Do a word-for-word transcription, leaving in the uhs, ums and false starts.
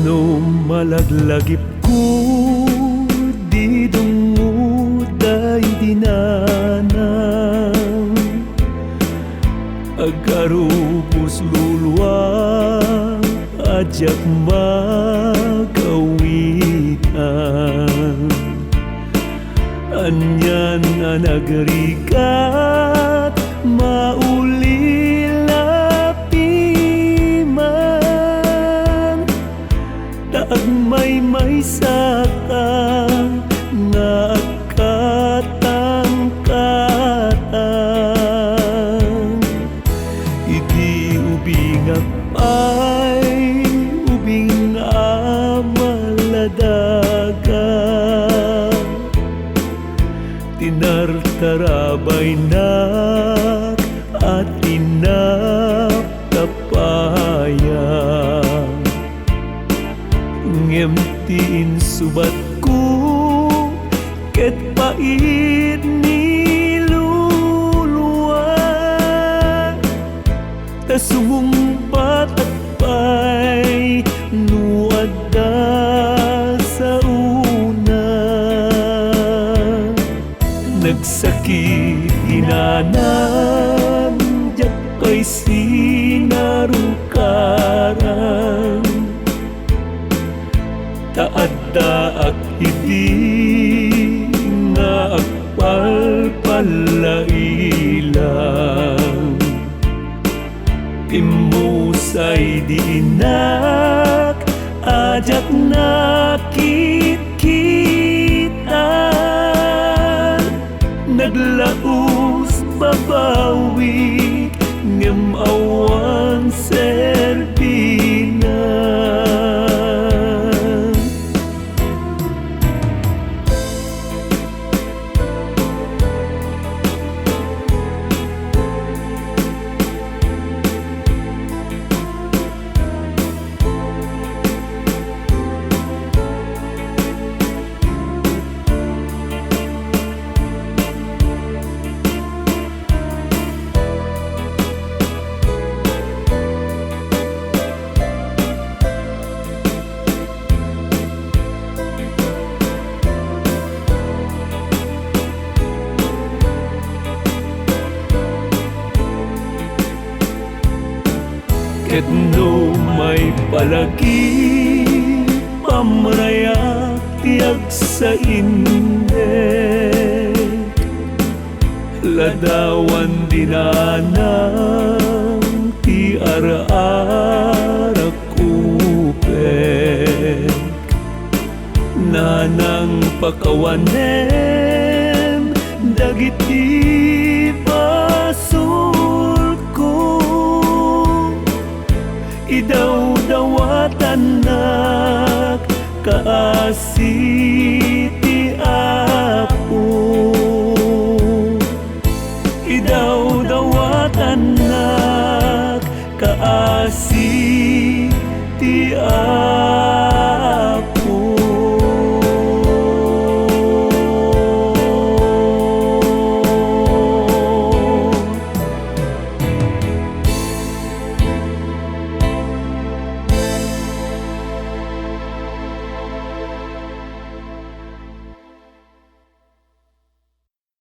No malaglagipko, didumngod daydi nanang, agarupos luluak a diak magawitan. Anian a nagrigat, maulila piman, ta agmaymaysaka nga agkatangkatang. Idi ubingak pay, ubing a maladaga, tinartarabaynak a tinaptapaya. Ngem ti insubatko ket pait ni luluak, ta sumungbatak pay no adda saona. Nagsakit ti nanang, diak pay sinarukaran, ta addaak idi nga agpalpallailang. Immusay di inak a diak nakitkitan. Naglaus babawi, ngem awan serbina. Ket no maipalagip, pamrayak ti agsaindek, ladawan di nanang ti ar-arak upek. Nanang, pakawanem dagiti basolko. Idawdawatannak kaasi ti Apo. Idawdawatannak kaasi ti Apo.